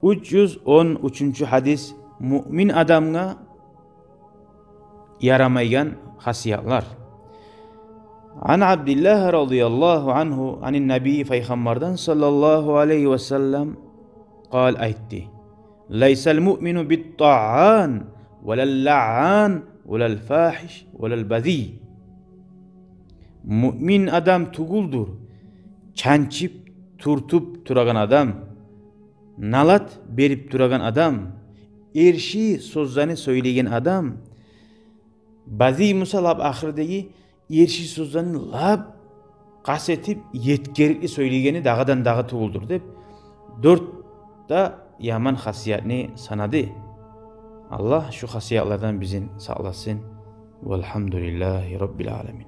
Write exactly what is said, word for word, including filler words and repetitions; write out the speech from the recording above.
Уьч юз он уьчюнчю гьадис. Муъмин адамгъа ярамайгъан хасиятлар. Ан Абдиллагь радияллагьу ангьу, анин набий, пайхаммардан саллаллагьу алайгьи ва саллам, къал, айтды: «Лайсал муъмину бит-тагӀан, валал лаъан, валал фахиш, валал базий». Муъмин адам тюгюлдюр чанчып, тюртюп турагъан адам, налат берип турагъан адам, эрши сёзлени сёйлейген адам, базий буса, лап ахырдагъы, эрши сёзлени лап къаст этип, етгерикли сёйлейгени дагъыдан-дагъы тюгюлдюр деп, дёрт де яман хасиятны санады. Аллагь шу хасиятлардан бизин сакъласын. Валгьамдулиллагьи раббил аламин.